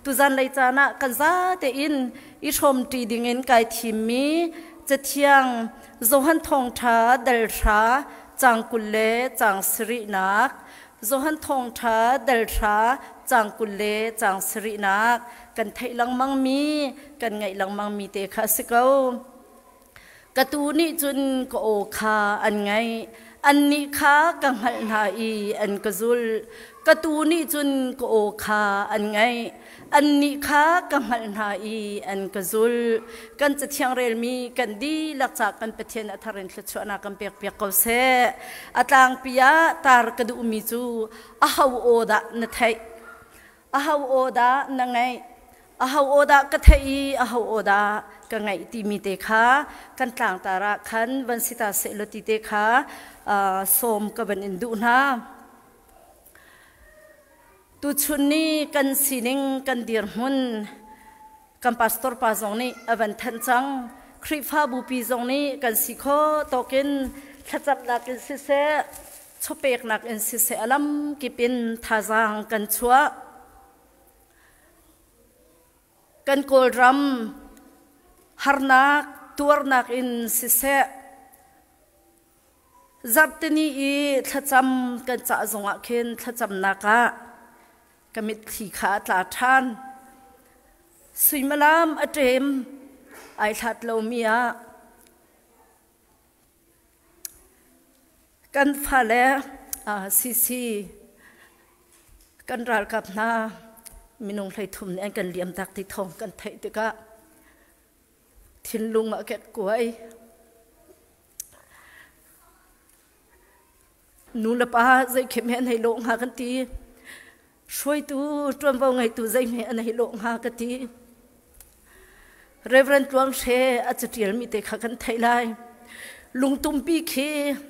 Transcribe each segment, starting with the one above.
Tuzan lei caan ah kan zate in i hrawmṭi dingin kai thimmi Cathiang Johan Thawngṭha dal hra caang 20 le caang sarihnak Johan Thawngṭha dal hra caang 20 le caang sarihnak kan theih lengmangmi kan ngaih lengmangmi te kha a si ko. Ka tuu nih cun ka aw kha an ngaih. Annih kha ka hngalh hna i an ka zulh. Ka tuu nih cun ka aw kha an ngaih. Annih kha ka hngalh hna i an ka zulh. Kan cathiang relmi kan dihlak ca kan Pathian a thar in thluachuahnak kan pekpiak ko seh. A tlangpi ah tar ka duhmi cu aho aw dah na theih? Aho aw dah na ngaih? Aho aw dah ka theih i aho aw dah ka ngaih timi te kha kan tlangtar ah khan van si ta seh law ti te kha sawm ka van in duh hna. Tuchun ni kan sining kan dirhmun kan pastor pa zong nih a van thanh cang. Khrihfabu pi zong nih kan si kho tawkin thlacamnak in siseh chawpeknak in siseh a lamkip in thazaang kan chuah. Kan Kawlram harnak tuarnak in siseh zarhtini i thlacam kan cah zongah khin thlacamnak ah ka mitthli kha a tla ṭhan. Suimilam a ṭem ai hlat lomi ah Kan fale CC kan ralkap hna minung 13 nih an kan liamtak ti thawng kan theih tikah thinlung a kekkuai. Nu le pa zeikhem he an hei lawh hnga kan ti. Hruaitu ṭuanvo ngeitu zeihme an hei lawh hnga ka ti. Reverend Tluang Hre a caṭialmi te kha kan theih lai. Lungtumpi khi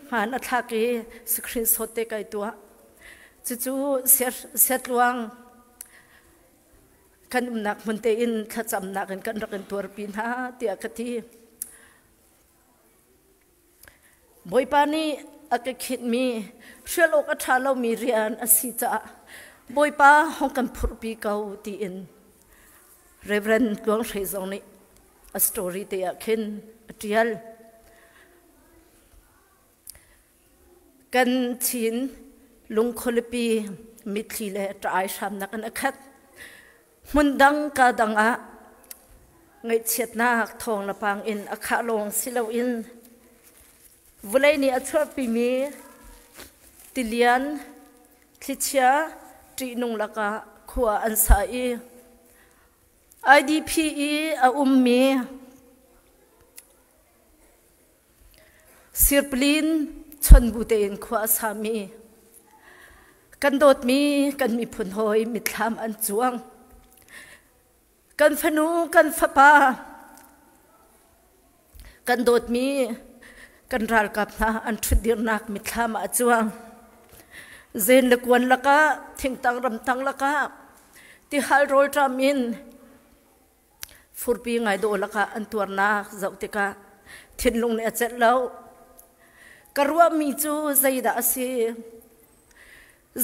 hmaan a thlak i screenshot te kai tuah. Cucu Siatluang kan umnak hmun te in thlacamnak in kan rak in tuarpi hna tiah ka ti. Bawipa nih a ka khinhmi hrial awk a ṭha lomi rian a si caah Bawipa hong kan phurhpi ko tiin Reverend Tluang Hre zong nih a story te ah khin a ṭial. Kan Chin lungkhualipi mitthli le ṭah-ai hramnak in a khat. Hmun dang ka dang ah ngaihchiatnak thawng le pang in a khah lawng si loin vawlei nih a chuahpimi tilian thlichia ṭihnung lakah khua an sa i IDP i a ummi Sirpalin chonbu tein khua a sami kan dawtmi kan miphun hawi mitthlam an cuang. Kan fanu kan fapa kan dawtmi kan ralkap hna an ṭhutdirnak mitthlam ah a cuang. Zen le kuan lakah thingtang ramtang lakah tihal rawlṭam in Furpi ngai dawh lakah an tuarnak zoh tikah thinlung nih a celh lo. Ka ruahmi cu zeidah a si?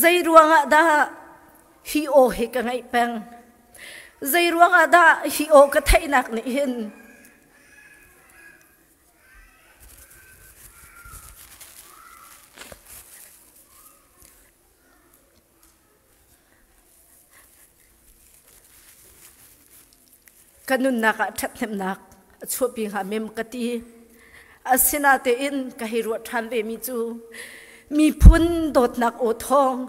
Zei ruangah dah hi aw hi ka ngaih peng? Zei ruangah dah hi aw ka theihnak nih hin Ka nunnak ah ṭhathnemnak a chuahpi hnga mem ka ti. Asinatein ka hei ruah ṭhan vemi cu miphun dawtnak aw thawng,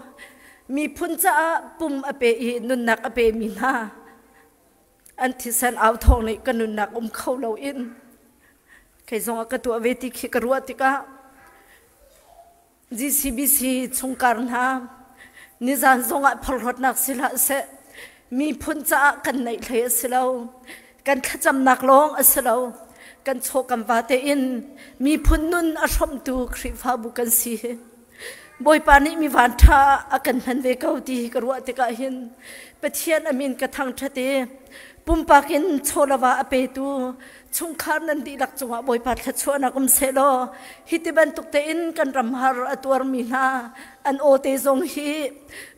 miphun caah pum a pe i nunnak a pemi hna an thisen au thawng nih ka nunnak um kho loin kei zong ah ka tuah ve ti khi ka ruah tikah GCBC chungkar hna nizan zongah phorhlawtnak si hlah seh miphun caah kan neih hlei a si lo kan thlacamnak lawng a si lo kan chaw kan va tein miphun nun a hrawmtu Khrihfabu kan si hi Bawipa nih mi van ṭha a kan hman ve ko ti hi ka ruah tikah hin Pathian a min ka thangṭhat i pumpak in chawlava a petu chungkhar nan dihlak cungah Bawipa thluachuahnak um sehlaw hi ti bantuk tein kan ram har a tuarmi hna an aw te zong hi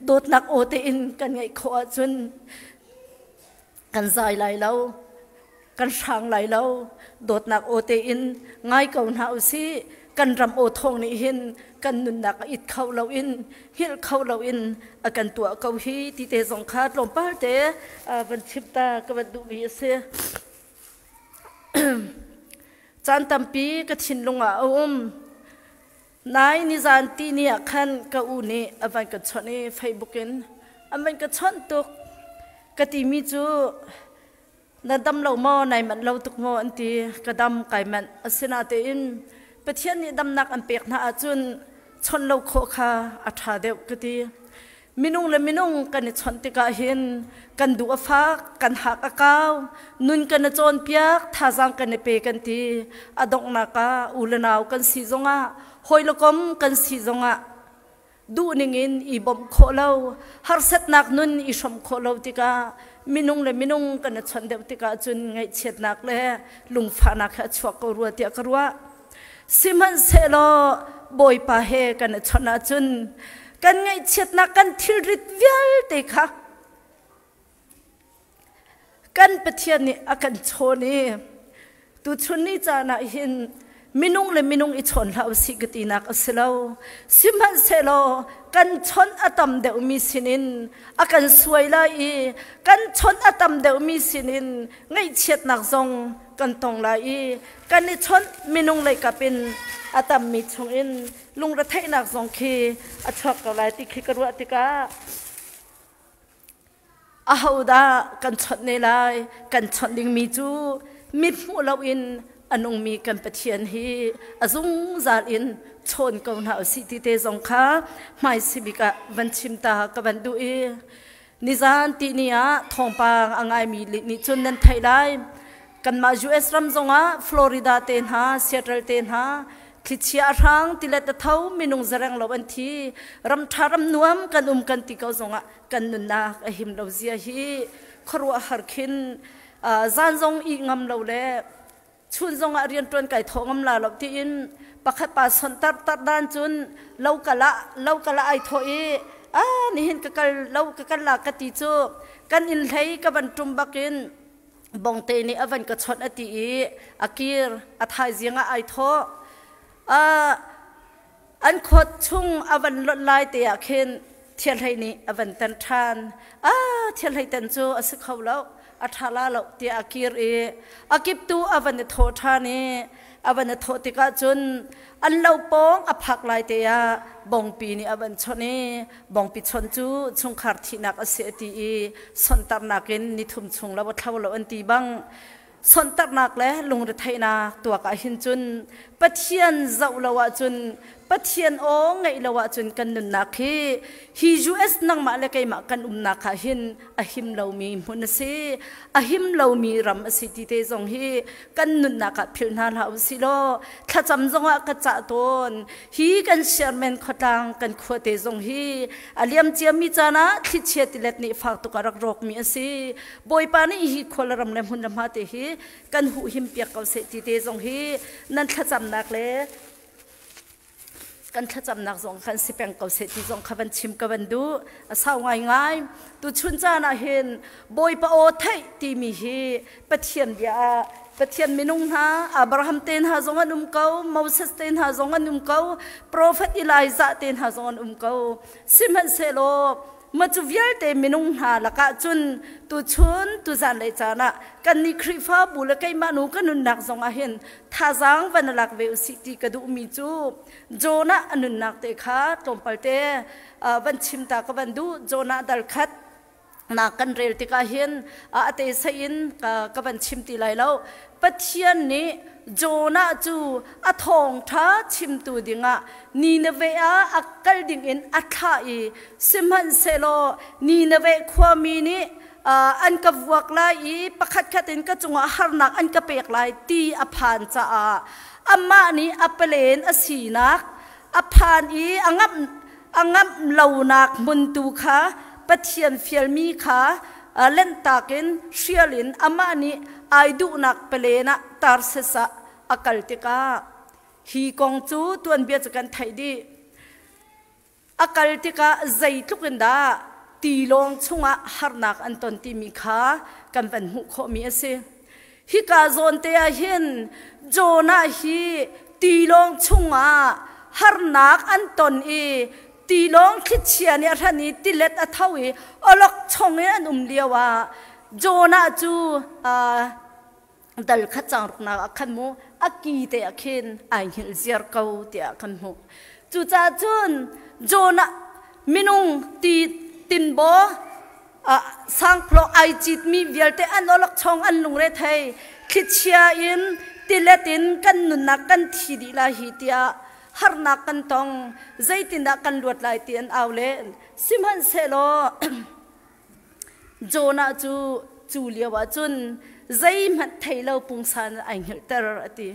dawtnak aw tein kan ngaih khawh ahcun. Kan zai lai lo, kan hrang lai lo. Dawtnak aw tein ngai ko hna usih. Kan ram aw thawng nih hin kan nunnak a it kho loin, hngilh kho loin a kan tuah ko hi ti te zong kha tlawmpal te van chim ta ka van duhmi a si. Caan tampi ka thinlung ah a um. Nai nizan ti ni ah khan ka u nih a van ka chawnh i Facebook in an van ka chawnh tuk. Ka timi cu na dam lo maw, nai manh lo tuk maw an ti. Ka dam kai manh. Asinain Pathian nih damnak an pek hna ahcun chawnh lo khawh kha a ṭha deuh ka ti. Minung le minung kan i chawnh tikah hin kan duh a fak, kan hak a kau, nun kan i cawnpiak, thazaang kan i pe kan ti. A donghnak ah u le nau kan si zongah, hawi le kom kan si zongah duh ningin i bawmh khawh lo, harsatnak nun i hrawmh khawh lo tikah minung le minung kan i chawnh deuh tikah cun ngaihchiatnak le lungfahnak he a chuak ko rua tiah ka ruah. Sihmanhsehlaw Bawipa he kan i chawnh ahcun kan ngaihchiatnak kan thilrit vialte kha kan Pathian nih a kan chawn i tuchun ni caan ah hin minung le minung i chawn hlah usih ka tinak a si lo. Sihmanhsehlaw kan chawnh a tam deuhmi sinin a kan suai lai i kan chawnh a tam deuhmi sinin ngaihchiatnak zong kan tong lai i kan i chawnh minung leikap in a tammi chungin lungretheihnak zong khi a chuak ko lai ti khi ka ruah tikah ahodah kan chawnh ne lai? Kan chawnh dingmi cu mit hmuh loin a nungmi kan Pathian hi a zungzal in chawn ko hna usih ti te zong kha hmaisi bik ah van chim ta ka van duh i nizan ti ni ah thawngpang a ngaimi nih cun nan theih lai. Kanmah US ram zongah Florida te hna, Seattle te hna, thlichia a hrang, tilet a tho, minung zareng lo an thi. Ram ṭha ram nuam kan um kan ti ko zongah kan nunnak a him lo zia hi khuaruahhar khin zan zong ih ngam lo le chun zongah rianṭuan kai thawh ngam la lo tiin pakhat pa son tar tar dan cun lo kal ah lo kal ah ai thawh i a nihin ka kal lo ka kal la ka ti cu kan inn hlei ka van ṭum bakin bongte nih a van ka chawnh a ti i a kir a thaizing ah ai thawh. An khawt chung a van lonh lai te ah khin thialhlei nih a van tan ṭhan. A thialhlei tan cu a si kho lo, a ṭha la lo tiah a kir i a kiptu a van i thawh ṭhan i a van i thawh tikah cun an lo pawng a phak lai te ah bongpi nih a van chawnh i bongpi chawnh cu chungkhar thihnak a si a ti i sonhtarhnak in nithum chung lo a thlo lo an ti bang sonhtarhnak le lungretheihnak tuak ah hin cun Pathian zoh lo ahcun, Pathian aw ngaih lo ahcun kan nunnak hi hi US nangmah le keimah kan umnak ah hin a him lomi hmun a si, a him lomi ram a si ti te zong hi kan nunnak ah philh hna hlah usih law thlacam zongah ka cah tawn. Hi kan Sherman khuatlang kan khua te zong hi a liam ciami caan ah thlichia tilet nih fak tuk a rak rawkmi a si. Bawipa nih hi khua le ram le hmun le hma te hi kan huhhim piak ko seh ti te zong hi nan thlacamnak le kan thlacamnak zong kan si peng ko seh ti zong kha van chim ka van duh. A sau ngaingai. Tu chun caan ah hin Bawipa aw theih timi hi Pathian bia ah Pathian minung hna Abraham te hna zong an um ko, Moses te hna zong an um ko, Prophet Elijah te hna zong an um ko. Sihmanhsehlaw ma cu vialte minung hna lakah cun tuchun tuzan lei caan ah kannih Khrihfabu le keimah nu ka nunnak zong ah hin thazaang van lak ve usih ti ka duhmi cu Jonah a nunnak te kha tlawmpal te van chim ta ka van duh. Jonah dal khat na kan rel tikah hin a te sei in ka van chim ti lai lo. Pathian nih Jonah cu a thawngṭha chimtu dingah Nineveh ah a kal dingin a thlah i sihmanhsehlaw Nineveh khuami nih an ka vuak lai i pakhatkhat in ka cungah harnak an ka pek lai ti a phan caah amah nih a palen a sinak a phan i a ngamh a ngamh lonak hmun tu kha Pathian fialmi kha lenhtak in hrial in amah nih ai duhnak palen ah Tarsis ah a kal tikah hi kong cu tuanbia cu kan theih dih. A kal tikah zeitluk in dah tilawng chungah harnak an ton timi kha kan van hmuh khawhmi a si. Hika zawn te ah hin Jonah hi tilawng chungah harnak an ton i tilawng thlichia nih a hran i tilet a tho i awlok chong in an um lio ah Jonah cu dal khat cang ruknak ah khan mu a ki te ah khin ai hngilh ziar ko tiah kan hmuh. Cucaah cun Jonah minung ti tinbaw sangphlawk ai citmi vialte an awlok chong an lungre thei thlichia in tilet in kan nunnak kan thi dih lai hi tiah harnak kan tong zeitindah kan luat lai ti an au len sihmanhsehlaw Jonah cu cu lio ah cun zeihmanh thei lo pungsan ai hngilhter a ti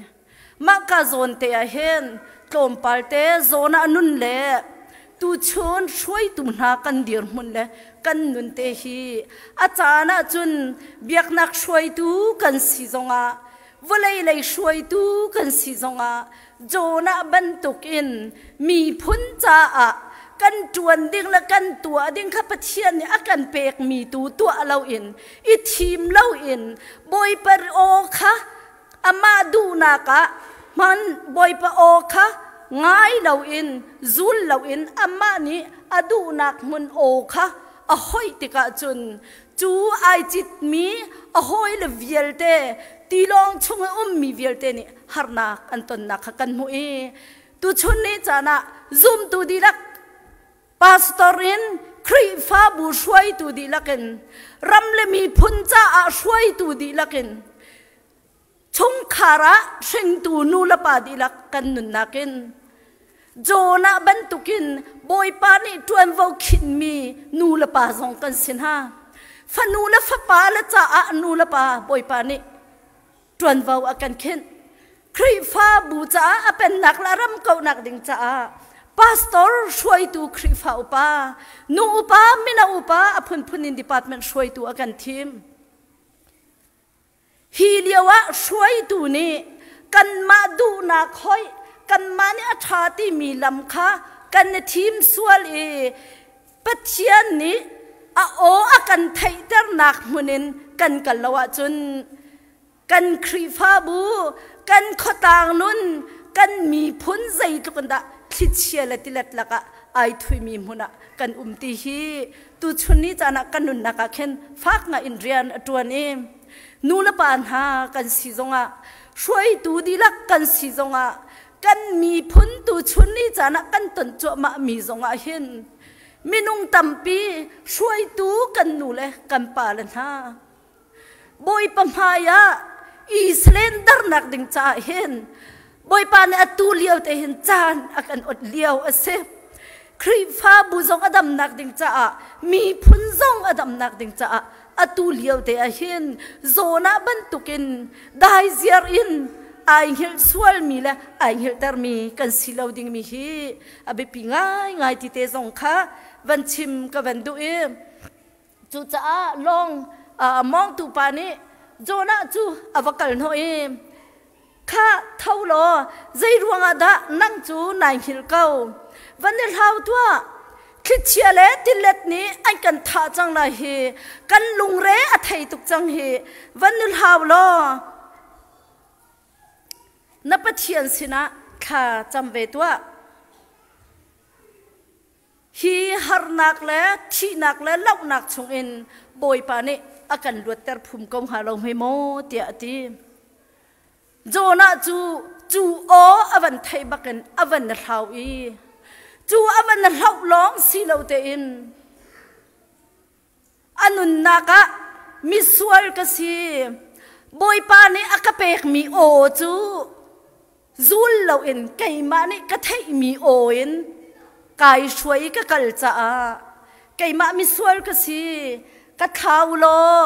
Mahka zawn te ah hin tlawmpal te zawn ah nun le tuchun hruaitu hna kan dirhmun le kan nun te hi a caan ah cun biaknak hruaitu kan si zongah vawlei lei hruaitu kan si zongah Jonah bantukin miphun caah kan ṭuan ding le kan tuah ding kha Pathian nih a kan pekmi tu tuah loin i thim loin Bawipa aw kha amah duhnak ah hman Bawipa aw kha ngai loin zul loin amah nih a duhnak hmun aw kha a hoih tikah cun cu ai citmi a hawile vialte tilawng chung i ummi vialte nih harnak an tonnak kha kan hmuh i tuchun ni caan ah zumtu dihlak pastor in Khrihfabu hruaitu dihlak in ram le miphun caah hruaitu dihlak in chungkhar ah hringtu nu le pa dihlak kan nunnak in Jonah bantukin Bawipa nih ṭuanvo khinhmi nu le pa zong kan si hna. Fanu le fapa le caah nu le pa Bawipa nih ṭuanvo a kan khinh. Khrihfabu caah a pennak le a ram kauhnak ding caah pastor hruaitu Khrihfa upa, nu upa, mino upa a phunphun in department hruaitu a kan thim. Hi lio ah hruaitu nih kanmah duhnak hoih kanmah nih a ṭha timi lam kha kan i thim sual i Pathian nih a aw a kan theihternak hmun in kan kal lo ahcun kan Khrihfabu, kan khuatlang nun, kan miphun zeitluk in dah thlichia le tilet lakah ai thuimi hmun ah kan um ti hi tuchun ni caan ah kan nunnak ah khin fak ngai in rian a ṭuan i nu le pa hna kan si zongah hruaitu dihlak kan si zongah kan miphun tuchun ni caan ah kan ton cuahmah mi zongah hin minung tampi hruaitu kan nu le kan pa le hna Bawipa hmai ah Israel darnak ding caah hin Bawipa nih atu lio te hin caan a kan ot lio a si. Khrihfabu zong a damnak ding caah miphun zong a damnak ding caah atu lio te ah hin Jonah bantukin dai ziar in ai hngilh sualmi le ai hngilhtermi kan si lo dingmi hi a biapi ngaingai ti te zong kha van chim ka van duh i Cucaah lawng mawngtu pa nih Jonah cu a va kal hnawh i kha tho law zei ruangah dah nang cu nai hngilh ko van i hlau tuah thlichia le tilet nih an kan thah cang lai hi kan lungre a thei tuk cang hi van i hlau law na Pathian sinah thla cam ve tuah Hi harnak le thihnak le lohnak chungin Bawipa nih a kan luatter phum ko hnga lo hme maw tiah a ti. Jonah cu cu aw a van theih bakin a van hlau i cu a van hlauh lawng si lo tein a nunnak ah misual ka si Bawipa nih a ka pekmi aw cu zul loin keimah nih ka theihmi aw in kai hruai i ka kal caah keimah misual ka si ka thlau law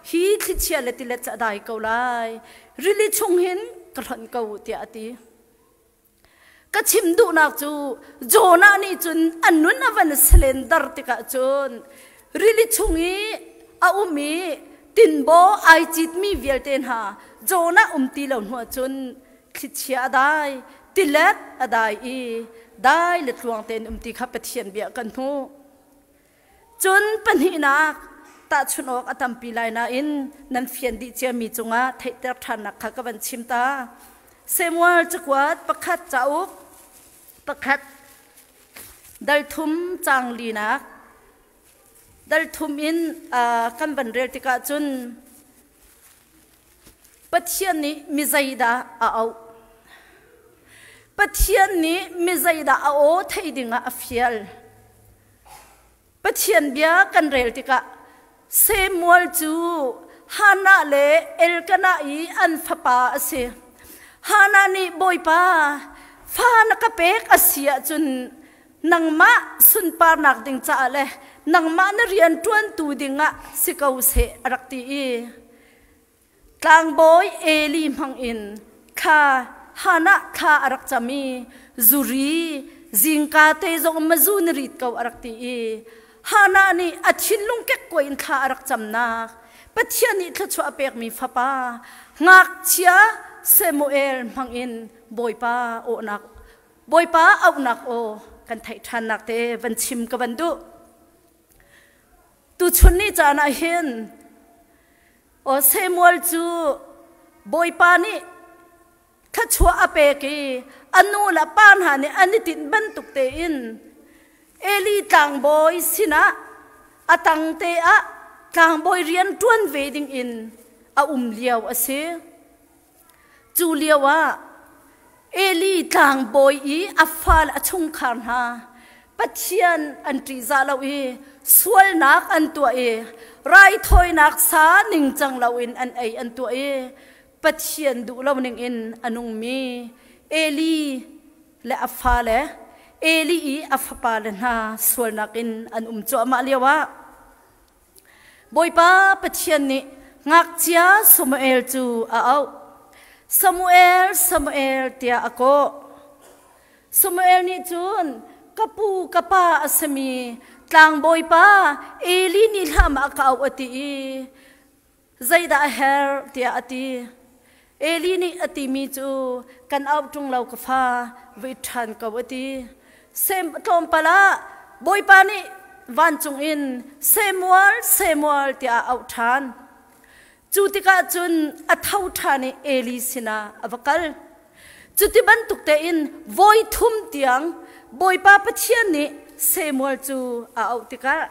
hi thlichia le tilet cu a dai ko lai rili chung hin ka hlonh ko tiah a ti Ka chim duhnak cu Jonah nih cun a nun a van surrender tikah cun rili chung i a um i tinbaw ai citmi vialte hna Jonah um ti lo hnuah cun thlichia a dai, tilet a dai i dai le tluang tein um ti kha Pathian bia kan hmuh. Cun pahnihnak tahchunh awk a tampi lai nain nan fian dih ciami cungah theihter ṭhannak kha ka van chim ta. Samuel cakuat pakhat cauk pakhat dal thum caang linak dal thum in kan van rel tikah cun Pathian nih mi zeidah a auh? Pathian nih mi zeidah a aw theih dingah a fial? Pathian bia kan rel tikah Samuel cu Hannah le Elkanah i an fapa a si. Hannah nih Bawipa, fa na ka pek a si ahcun nangmah sunparnak ding caah le nangmah na rian ṭuantu dingah si ko seh a rak ti i Tlangbawi Eli hmangin thla Hannah thla a rak cam i zuri zingka te zong mazu na rit ko a rak ti i Hannah nih a thinlung kekkuai in thla a rak camnak Pathian nih thluachuah a pekmi fapa ngakchia Samuel hmangin Bawipa awhnak Bawipa auhnak aw kan theih ṭhannak te van chim ka van duh. Tuchun ni caan ah hin Aw Samuel cu Bawipa nih thluachuah a pek i a nu le pa hna nih an i tinh bantuk tein Eli tlangbawi sinah a tangte ah tlangbawi rian ṭuan ve dingin a um lio a si. Cu lio ah Eli tlangbawi i a fale a chungkhar hna Pathian an ṭihzah lo i sualnak an tuah i raithawinak sa ningcang loin an ei an tuah i Pathian duh lo ningin a nungmi Eli le a fale Eli i a fapale hna sualnak in an um cuahmah lioah Bawipa Pathian nih ngakchia Samuel cu a auh. Samuel, Samuel tiah a kawh. Samuel nih cun ka pu ka pa a simi tlangbawipa Eli nih hlah ma a ka auh a ti i zeidah a herh tiah a ti. Eli nih a timi cu kan auh ṭung lo ka fa va it ṭhan ko a ti. Sem tlawmpal ah Bawipa nih vancung in Samuel, Samuel tiah a auh ṭhan. Cu tikah cun a tho ṭhan i Eli sinah a va kal. Cuti bantuk tein voi thum tiang Bawipa Pathian nih Samuel cu a auh tikah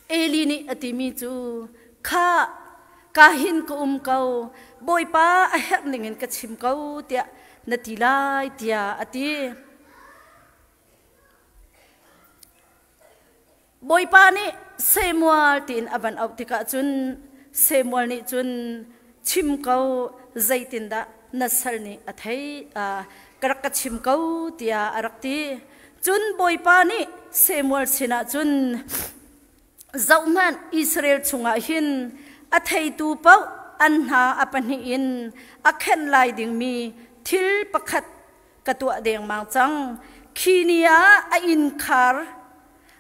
Eli nih a timi cu, Khah, ka hin ka um ko, Bawipa a herh ningin ka chim ko, tiah na ti lai, tiah a ti. Bawipa nih Samuel tiin a van auh tikah cun Samuel nih cun chim ko, zeitindah na sal nih a theih, ka rak ka chim ko, tiah a rak ti. Cun Bawipa nih Samuel sinah cun, Zohhmanh, Israel chungah hin a theitu paoh an hna a pahnih in a khenh lai dingmi thil pakhat ka tuah dengmang cang. Khi ni ah a innkhar,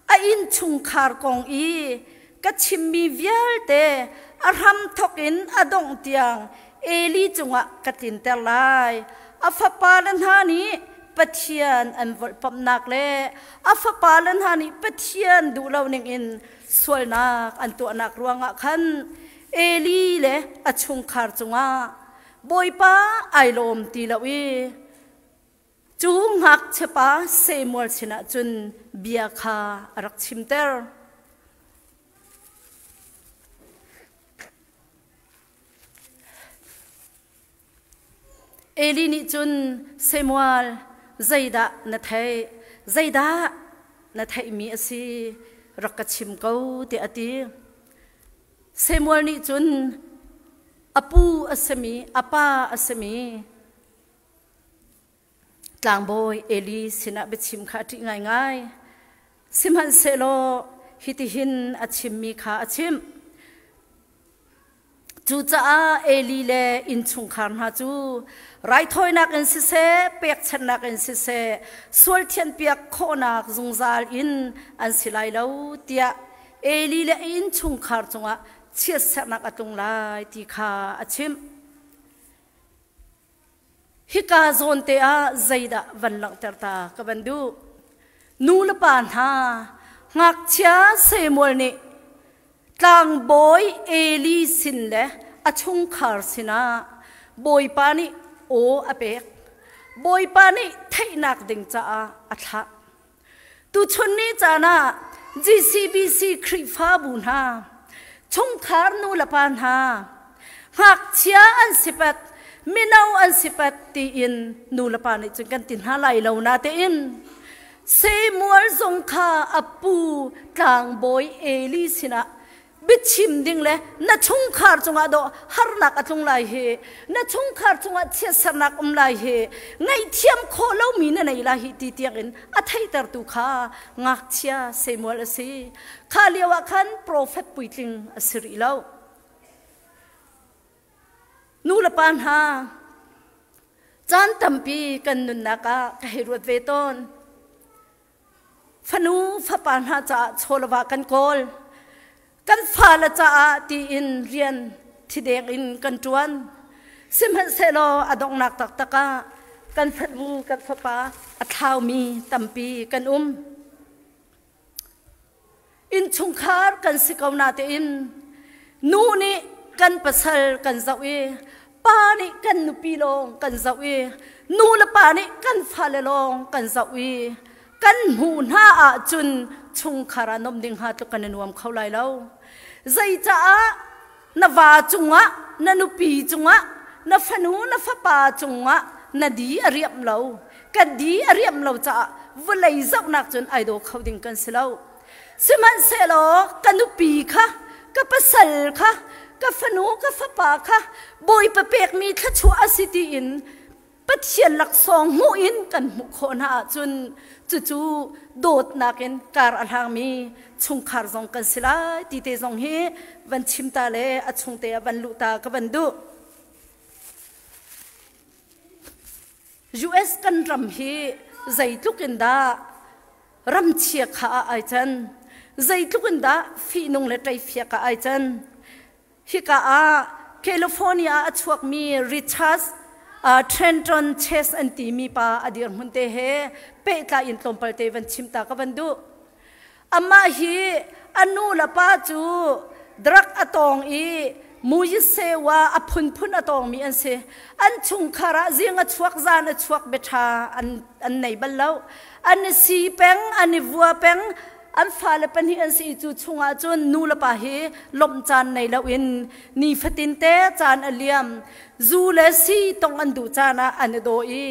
a innchungkhar kong i ka chimmi vialte a hramthawk in a dongh tiang Eli cungah ka tlinter lai. A fapale hna nih Pathian an volhpamhnak le a fapale hna nih Pathian duh lo ningin sualnak an tuahnak ruangah khan Eli le a chungkhar cungah Bawipa ai lawm ti lo i Cu ngakchiapa Samuel sinah cun bia kha a rak chimter. Eli nih cun Samuel zeidah na theih? Zeidah na theihmi a si? Rak ka chim ko tiah a ti. Samuel nih cun a pu a simi, a pa a simi Tlangbawi Eli sinah biachim kha a ṭih ngaingai. Sihmanhsehlaw hitihin a chimmi kha a chimh. Cucaah Eli le innchungkhar hna cu raithawinak in siseh, pekchanhnak in siseh, sual thianhpiak khawhnak zungzal in an si lai lo tiah Eli le a innchungkhar cungah chiatserhnak a tlung lai ti kha a chimh. Hika zawn te ah zeidah van langhter ta ka van duh. Nu le pa hna, ngakchia Samuel nih tlangbawi Eli sin le a chungkhar sinah Bawipa nih aw a pek. Bawipa nih theihnak ding caah a thlah. Tuchun ni caan ah GCBC Khrihfabu hna, chungkhar nu le pa hna, ngakchia an si pat, mino an si pat tiin nu le pa nih cun kan ti hna lai lo natein Samuel zong kha a pu tlangbawi Eli sinah biachim ding le na chungkhar cungah dawh harnak a tlung lai hi, na chungkhar cungah chiatsernak um lai hi, ngaihthiam khawh lomi na nei lai hi ti tiangin a theihtertu kha ngakchia Samuel a si. Kha lio ah khan profet puitling a si rih lo. Nu le pa hna, caan tampi kan nunnak ah ka hei ruat ve tawn. Fanu fapa hna caah chawlava kan kawl. Kan fale caah tiin rian thideng in kan ṭuan. Sihmanhsehlaw a donghnak taktak ah kan fanu kan fapa a thlaumi tampi kan um. Innchungkhar kan si ko natein nu nih kan pasal kan zoh i pa nih kan nupi lawng kan zoh i nu le pa nih kan fale lawng kan zoh i kan hmuh hna ahcun chungkhar ah nom ding hnga tluk kan i nuam kho lai lo. Zeicaah na va cungah na nupi cungah na fanu na fapa cungah na di a riam lo? Kan di a riam lo caah vawlei zohnak cun ai daw kho ding kan si lo. Sihmanhsehlaw ka nupi kha, ka pasal kha, ka fanu ka fapa kha Bawipa pekmi thluachuah a si tiin Pathian laksawng hmuh in kan hmuh khawh hna ahcun cucu dawtnak in kar a hlangmi chungkhar zong kan si lai ti te zong hi van chim ta le a chungte ah van luh ta ka van duh. US kan ram hi zeitluk in dah ram chia kha ah ai can, zeitluk in dah fihnung le ṭeifiak ah ai can. Hika ah California ah a chuakmi Richard Trenton Chase an timi pa a dirhmun te he pehtlai in tlawmpal te van chim ta ka van duh. Amah hi a nu le pa cu drug a tawng i muyisewa a phunphun a tawngmi an si. An chungkhar ah zing a chuak, zan a chuak biaṭha an nei bal lo. An i si peng, an i vua peng, an fale pahnih an si i cu chungah cun nu le pa hi lawmh caan nei loin nifatin te caan a liam. Zu le si tong an duh caan ah an i daw i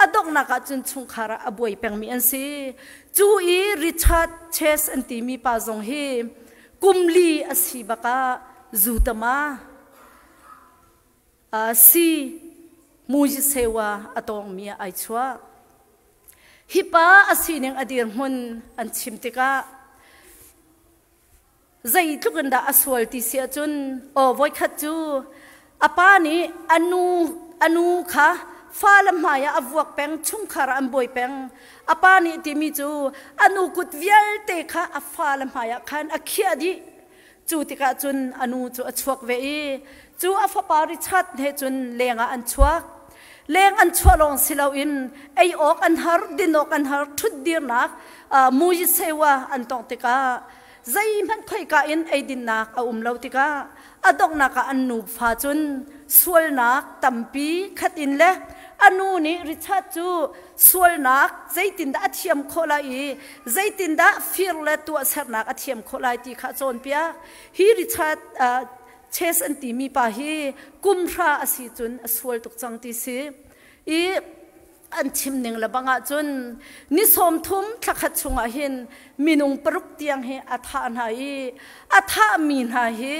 a donghnak ah cun chungkhar ah a buai pengmi an si. Cu i Richard Chase an timi pa zong hi kum li a si bakah zu tama si mujisewa a tawngmi ah ai chuah. Hi pa a sining a dirhmun an chim tikah zeitluk in dah a sual ti si ahcun aw voikhat cu a pa nih a nu kha fale hmai ah a vuak peng, chungkhar ah an buai peng. A pa nih timi cu a nu kut vialte kha a fale hmai ah khan a khiah dih. Cu tikah cun a nu cu a chuak ve i cu a fapa Richard he cun leng ah an chuak. Leng an chuah lawng si loin ei awk an har, din awk an har, ṭhutdirnak muisewa an tongh tikah zeihmanh khoika in eidinnak a um lo tikah a donghnak ah an nufa cun sualnak tampi khat in le a nu nih Richard cu sualnak zeitindah a thiam khawh lai i zeitindah fir le tuahsernak a thiam khawh lai ti kha a cawnpiak. Hi Richard Chase an timi pa hi kum hra a si cun a sual tuk cang ti si i an chim ning le bang ahcun ni 30 thlakhat chungah hin minung paruk tiang hi a thah hna i a thahmi hna hi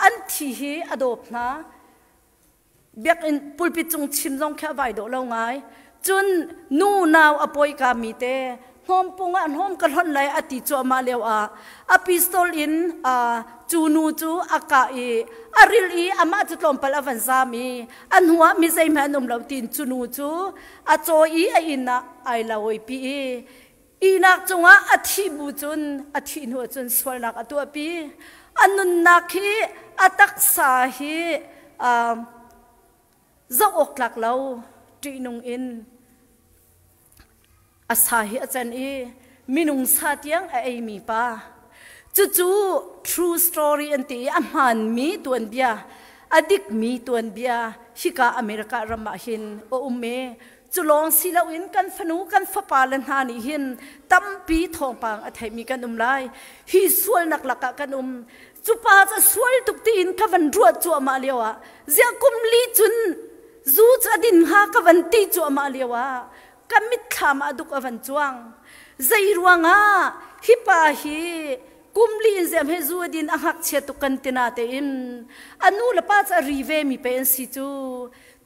an thi hi a dawp hna. Biakinn pulpit cung chim zong khi a vai dawh lo ngai. Cun nu nau a pawika mi te hnawmpung ah hnawm ka hlonh lai a ti cuahmah lio ah a pistol in cu nu cu a kah i a ril i amah cu tlawmpal a van zam i a hnu ah mi zeihmanh an um lo tiin cu nu cu a caw i a inn ah ai lawipi i ihnak cungah a thih bu cun a thih hnu ah cun sualnak a tuahpi. A nunnak hi a taksa hi zoh awk tlak lo ṭihnung in a sa hi a can i. Minung sa tiang a eimi pa. Cucu true story an ti i a hmaanmi tuanbia, a dikmi tuanbia hika America ram ah hin a um i cu lawng si loin kan fanu kan fapa le hna nih hin tampi thawngpang a theimi kan um lai. Hi sualnak lakah kan um. Cu pa cu sual tuk tiin ka van ruah cuahmah lio ah ziah kum li cun zu cu a din hnga ka van ti cuahmah lio ah ka mitthlam ah duk a van cuang. Zei ruangah hi pa hi kum li in zem he zu a din a ngakchia tuk kan tina tein a nu le pa cu a ri ve mi pe an si cu.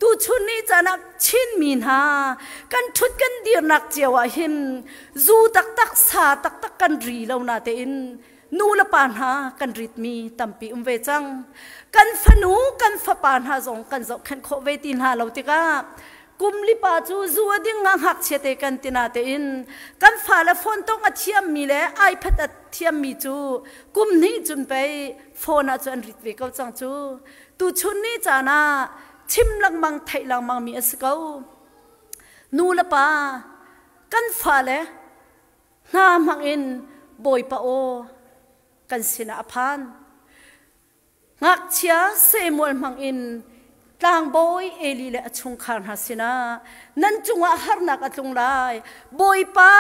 Tuchun ni caan ah Chinmi hna kan ṭhut kan dirnak cio ah hin zu taktak sa taktak kan ri lo na tein nu le pa hna kan ritmi tampi um ve cang. Kan fanu kan fapa hna zong kan zohkhenh khawh ve ti hna lo tikah kum li pa cu zu a ding nga ngakchia te kan tina tein kan fale phone tong a thiammi le iPad a thiammi cu kum hnih cun pei phone ah cu an rit ve ko cang cu. Tuchun ni caan ah chim lengmang theih lengmang mi a si ko. Nu le pa kan fale hna hmang in Bawipa aw kan sinah a phan. Ngakchia Samuel hmang in tlangbawi Eli le a chungkhar hna sinah nan cungah harnak a tlung lai. Bawipa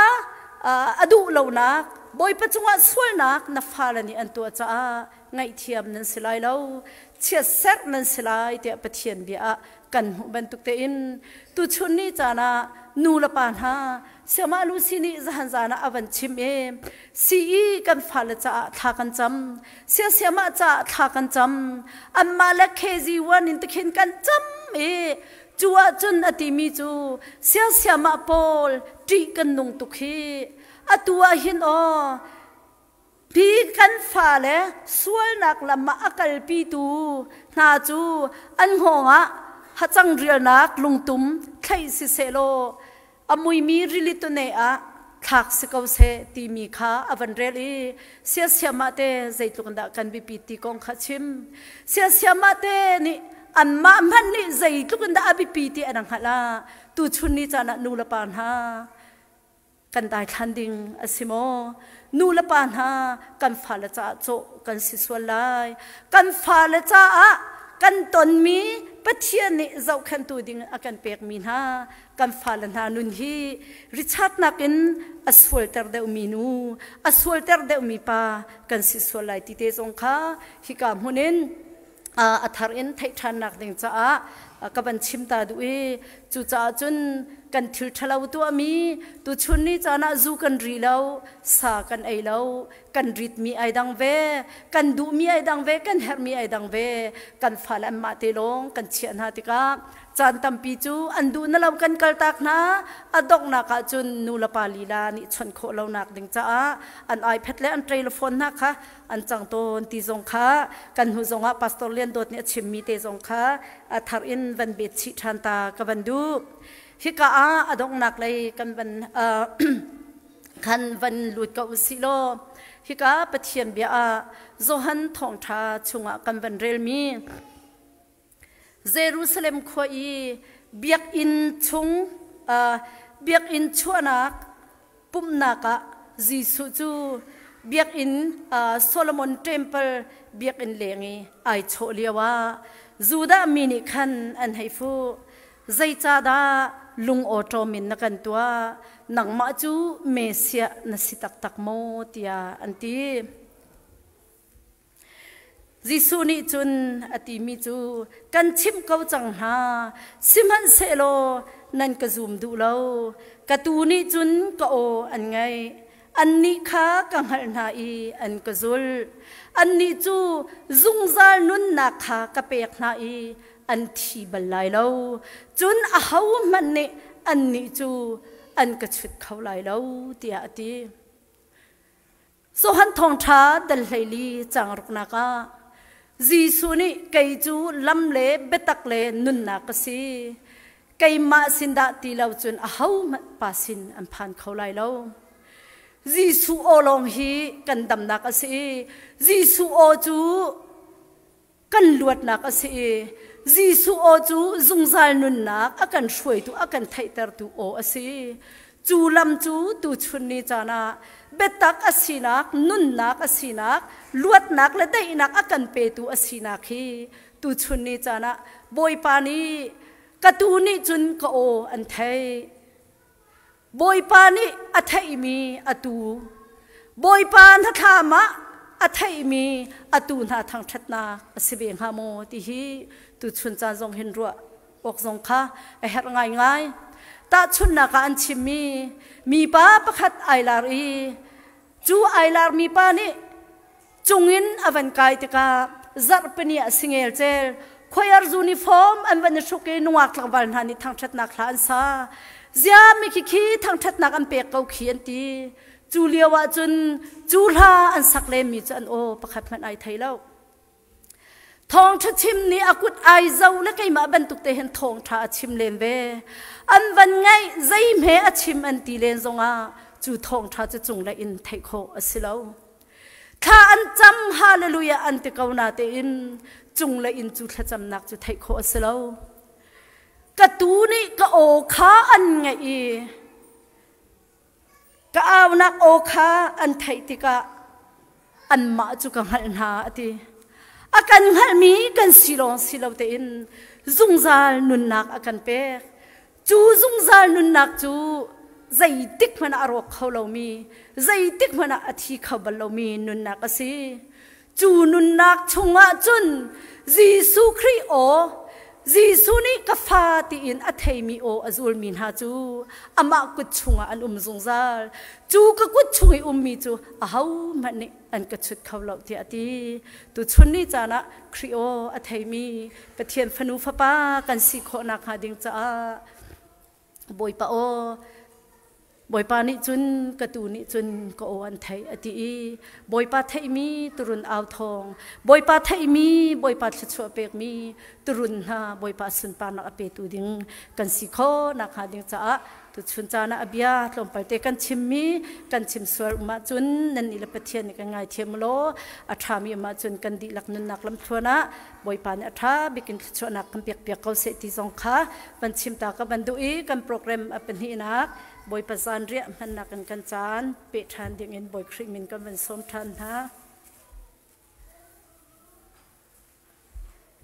a duh lonak, Bawipa cungah sualnak na fale nih an tuah caah ngaihthiam nan si lai lo, chiatserh nan si lai tiah Pathian bia ah kan hmuh bantuk tein tuchun ni caan ah nu le pa hna Siamah Lucy nih zahan zan ah a van chim i CE kan fale caah thla kan cam, siasiamah caah thla kan cam, anmah le KZ1 in tikhin kan cam i cu ahcun a timi cu siasiamah pawl ṭih kan nung tuk hi atu ah hin aw Hi kan fale sualnak lam ah a kalpitu hna cu an hngawng ah hacang rialnak lungtum thlaih sisehlaw a muimi rili tune ah thlak si ko seh timi kha a van rel i siasiam ah te zeitluk in dah kan biapit ti kong kha chim. Siasiam ah te nih anmah hmanh nih zeitluk in dah a biapi ti an hngalh ah tuchun ni caan ah nu le pa hna kan daithlan ding a si maw? Nu le pa hna kan fale caah cawh kan si sual lai. Kan fale caah kan tonmi Pathian nih zohkhenhtu ding a kan pekmi hna kan fale hna nun hi Richard nakin a sualter deuhmi nu, a sualter deuhmi pa kan si sual lai ti te zong kha hika hmun in a thar in theih ṭhannak ding caah ka van chim ta duh i cucaah cun kan thil ṭhalo tuahmi tuchun ni caan ah zu kan ri lo, sa kan ei lo, kan ritmi ai dang ve, kan duhmi ai dang ve, kan herhmi ai dang ve, kan fale anmah te lawng kan chiah hna tikah caan tampi cu an duh na lo kan kaltak hna. A donghnak ah cun nu le pa lila nih chawnh khawh lonak ding caah an iPad le an telephone hna kha an cang tawn ti zong kha kan hnu zongah Pastor Lian Dawt nih a chimmi te zong kha a thar in van bet chih ṭhan ta ka van duh. Hika ah a donghnak lei kan van khan van lut ko usih law hika Pathian bia ah Johan thawngṭha chungah kan van relmi Jerusalem khua i biakinn chung biakinn chuahnak pumhnak ah Jesuh cu biakinn Solomon Temple biakinn leng i ai chawh lioah Judah mi nih khan an hei fuh. Zeicahdah lung awṭawm in na kan tuah? Nangmah cu Messiah na si taktak maw? tiah an ti. Jesuh nih cun a timi cu kan chimh ko cang hna, sihmanhsehlaw nan ka zum duh lo. Ka tuu nih cun ka aw an ngaih. Annih kha ka hngalh hna i an ka zulh. Annih cu zungzal nunnak kha ka pek hna i an thi bal lai lo. Cun ahohmanh nih annih cu an ka chut kho lai lo, tiah a ti. Johan Thawngṭha dal 14 caang ruknak ah Jesuh nih kei cu lam le biatak le nunnak ka si. Keimah sin dah ti lo cun ahohmanh Pa sin an phan kho lai lo. Jesuh aw lawng hi kan damnak a si i Jesuh aw cu kan luatnak a si i Jesuh aw cu zungzal nunnak a kan hruaitu a kan theihtertu aw a si. Cu lam cu tuchun ni caan ah biatak a sinak, nunnak a sinak, luatnak le daihnak a kan petu a sinak hi tuchun ni caan ah Bawipa nih ka tu nih cun ka aw an theih. Bawipa nih a theihmi a tu. Bawipa hnathlam ah a theihmi a tu hna thangṭhatnak a si ve hnga maw ti hi tuchun caan zong hin ruah awk zong kha a herh ngaingai. Tahchunhnak ah an chimmi mipa pakhat ai lar i cu ai larmi pa nih cungin a van kai tikah zarhpini ah singel cel choir uniform an van i hruk i nungak tlangval hna nih thangṭhatnak hla an sa. Zia mi khi khi thangṭhatnak an pek ko khi an ti. Cu lio ah cun cu hla an sak lemmi cu an aw pakhat hmanh ai thei lo. Thawngṭha chim nih a kut ai zo le keimah bantuk te hin thawngṭha a chim len ve. An van ngaih zeihme a chim an ti len zongah cu thawngṭha cu cunglei in theih khawh a si lo. Thla an cam hallelujah an ti ko natein cunglei in cu thlacamnak cu theih khawh a si lo. Ka tu nih ka aw kha an ngaih i Ka aunak aw kha an theih tikah anmah cu ka hngalh hna a ti. A kan hngalhmi kan si lawng si lo tein zungzal nunnak a kan pek. Cu zungzal nunnak cu zeitik hmanh ah a rawk kho lomi, zeitik hmanh ah a thi kho bal lomi nunnak a si. Cu nunnak chungah cun Jesuh Khrih aw, Jesuh nih ka fa tiin a theimi aw a zulmi hna cu amah kut chungah an um zungzal. Cu ka kut chung i ummi cu ahohmanh nih an ka chut kho lo tiah a ti. Tuchun ni caan ah Khrih aw a theimi Pathian fanu fapa kan si khawh nakhnga ding caah Bawipa aw Bawipa nih cun ka tu nih cun ka aw an theih a ti i Bawipa theihmi turun au thawng Bawipa theihmi Bawipa thluachuah pekmi turun hna Bawipa sunparnak a petu ding kan si kho nak hnga ding caah tuchun caan ah a bia tlawmpal te kan chimmi kan chim sual um ahcun nan nih le Pathian nih kan ngaithiam law a ṭhami um ahcun kan dihlak nunnak lamthluan ah Bawipa nih a ṭha bik in thluachuahnak kan pekpiak ko seh ti zong kha van chim ta ka van duh i kan program a pahnihnak Bawipa zanriah hmannak in kan caan peh ṭhan ding in Bawi Khrih min kan van sawm ṭhan hna.